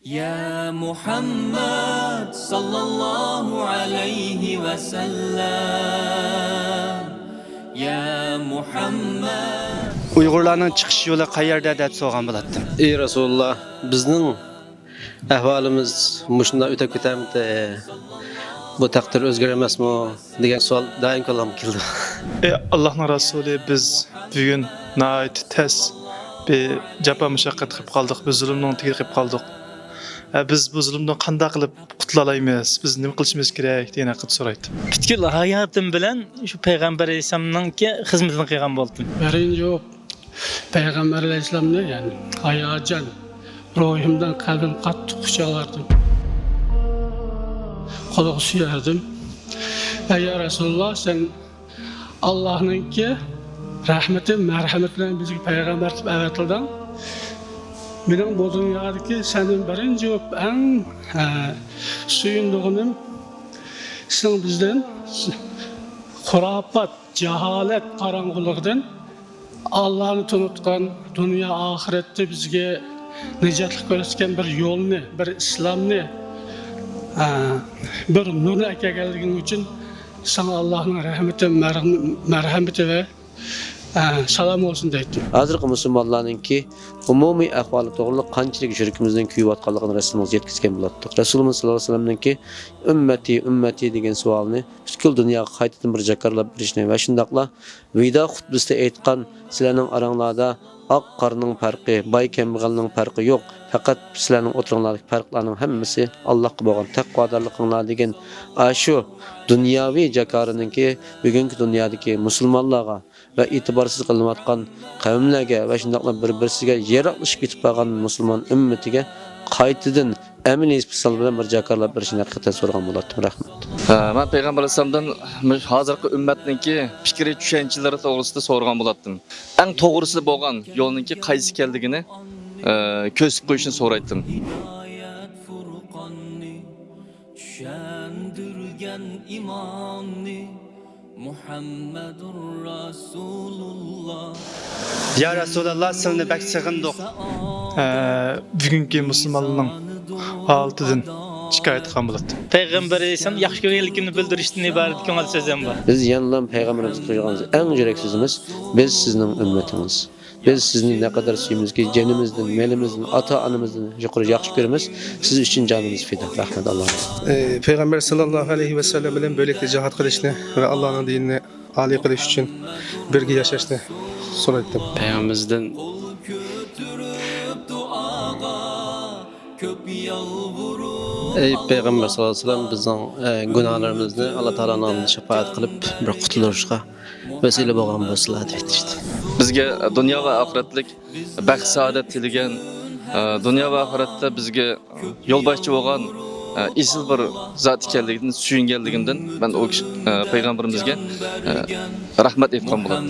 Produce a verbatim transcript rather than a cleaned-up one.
يا محمد صلى الله عليه وسلم. يا محمد. ئۇيغۇرلارنىڭ چىقىش يولى قەيەردە دەپ سورىغان بولاتتىم. ئى رەسۇلۇللا، بىزنىڭ ئەھۋالىمىز مۇشۇنداق ئۆتۈپ كېتەمتى؟ بۇ تەقدىر ئۆزگەرمەسمۇ دېگەن سوئال دائىم كاللامغا كېلىدۇ. ئى ئاللاھنىڭ رەسۇلى، بىز بۈگۈن ناھايىتى تەس بىر جاپا مۇشەققەت قىلىپ قالدۇق، بىر زۇلۇمنىڭ تېگىگە قىلىپ قالدۇق. ئە، بىز بۇ زۇلۇمدىن قانداق قىلىپ قۇتۇلالايمىز؟ بىز نېمە قىلىشىمىز كېرەك؟ دېگەن ھەققىدە سورايتتىم. پۈتكۈل ھاياتىم بىلەن شۇ پەيغەمبەر ئەلەيھىسسالامنىڭكى خىزمىتىنى قىلغان بولدۇم. بىرىنچى بولۇپ پەيغەمبەر ئەلەيھىسسالامنى، يەنى ھاياجان روھۇمدىن قەلبىم قاتتىق قۇچاقلاردىم. قولىغا سۆيەردىم. ئەي يا رەسۇلۇللا، سەن ئاللاھنىڭكى رەھمىتى، مەرھەمىتى بىلەن بىزگە پەيغەمبەر قىلىپ ئەۋەتىلدىڭ. مېنىڭ بۇ دۇنيادىكى سەندىن بىرىنچى بولۇپ ئەڭ، ئە، سۆيۈنىدىغىنىم، سېنىڭ بىزدىن خۇراپات، جاھالەت قاراڭغۇلۇقىدىن ئاللانى تونۇتقان، دۇنيا ئاخىرەتتە بىزگە نىجاتلىق كۆرسەتكەن بىر يولنى، بىر ئىسلامنى، ئە، بىر نۇرنى ئەكەلگەنلىكىڭ ئۈچۈن ساڭا ئاللانىڭ رەھمىتى، مەرھەم-، مەرھەمىتى ۋە، ئە، سالام بولسۇن دەيتتىم. ھازىرقى مۇسۇلمانلارنىڭكى ئومۇمىي ئەھۋالى توغرىلىق قانچىلىك يۈرىكىمىزنىڭ كۆيۈۋاتقانلىقىنى رەسۇلىمىز يەتكۈزگەن بولاتتۇق. رەسۇلىمىز ساللاللاھۇ ئەلەيھى ۋەسەللەمنىڭكى ئۈممەتى، ئۈممەتى دېگەن سوئالنى پۈتكۈل دۇنياغا قايتىدىن بىر جاكارلاپ بېرىشنى ۋە شۇنداقلا ۋىدا خۇتبىسىدە ئېيتقان، سىلەرنىڭ ئاراڭلاردا ئاق قارىنىڭ پەرقى، باي كەمبەغەلنىڭ پەرقى يوق، پەقەت سىلەرنىڭ ئوتتۇرىڭلاردىكى پەرقلەرنىڭ ھەممىسى ئاللاھقا بولغان تەقۋادارلىقىڭلار دېگەن ئاشۇ دۇنياۋى جاكارىنىڭكى بۈگۈنكى دۇنيادىكى مۇسۇلمانلارغا ۋە ئېتىبارسىز قىلىنىۋاتقان قەۋملەرگە ۋە شۇنداقلا بىر-بىرسىگە يىراقلىشىپ كېتىپ بارغان مۇسۇلمان ئۈممىتىگە قايتىدىن ئەمەلىي مىسال بىلەن بىر جاكارلاپ بېرىشىنى ھەقىقەتەن سورىغان بولاتتىم. رەھمەت. ھە، مەن پەيغەمبەر ئەلەيھىسسالامدىن مۇش-، ھازىرقى ئۈممەتنىڭكى پىكرى، چۈشەنچىلىرى توغرىسىدا سورىغان بولاتتىم. ئەڭ توغرىسى بولغان يولنىڭكى قايسى ئىكەنلىكىنى، ئە، كۆرسىتىپ قويۇشنى سورايتتىم. ھىدايەت فۇرقاننى چۈشەندۈرگەن ئىماننى مۇھەممەدۇر رەسۇلۇللا. يا رەسۇلاللا، سىلىنى بەك سېغىندۇق. ئە، بۈگۈنكى مۇسۇلمانلارنىڭ ھالىتىدىن شىكايەت قىلغان بولاتتىم. پەيغەمبەر ئەلەيھىسسالام ياخشى كۆرگەنلىكىمنى بىلدۈرۈشتىن ئىبارەت كۆڭۈل سۆزۈم بار. بىز يەنىلا پەيغەمبىرىمىزگە قىلغان ئەڭ يۈرەك سۆزىمىز، بىز سىزنىڭ ئۈممىتىڭىز. بىز سىزنى نەقەدەر سۆيىمىزكى، جېنىمىزدىن، مېلىمىزدىن، ئاتا-ئانىمىزدىن يۇقىرى ياخشى كۆرىمىز. سىز ئۈچۈن جانىمىز پىدا. رەھمەت ئاللاھقا. ئى، پەيغەمبەر ساللاللاھۇ ئەلەيھى ۋەسەللەم بىلەن بىرلىكتە جىھاد قىلىشنى ۋە ئاللانىڭ دىنىنى ئالىي قىلىش ئۈچۈن بىرگە ياشاشنى سورايتتىم. پەيغەمبىرىمىزدىن، ئەي پەيغەمبەر ساللاللاھۇ ئەلەيھى ۋەسەللەم، بىزنىڭ، ئە، گۇناھلىرىمىزنى ئاللا تائالانىڭ ئالدىدا شاپائەت قىلىپ، بىر قۇتۇلۇشقا ۋەسىلە بولغان بولسىلا دەيتتى. بىزگە دۇنيا ۋە ئاخىرەتلىك بەخت-سائادەت تىلىگەن، ئە، دۇنيا ۋە ئاخىرەتتە بىزگە يولباشچى بولغان، ئە، ئېسىل بىر زات ئىكەنلىكىدىن سۆيۈنگەنلىكىمدىن مەن ئۇ كىشى، ئە، پەيغەمبىرىمىزگە، ئە، رەھمەت ئېيتقان بولاتتىم.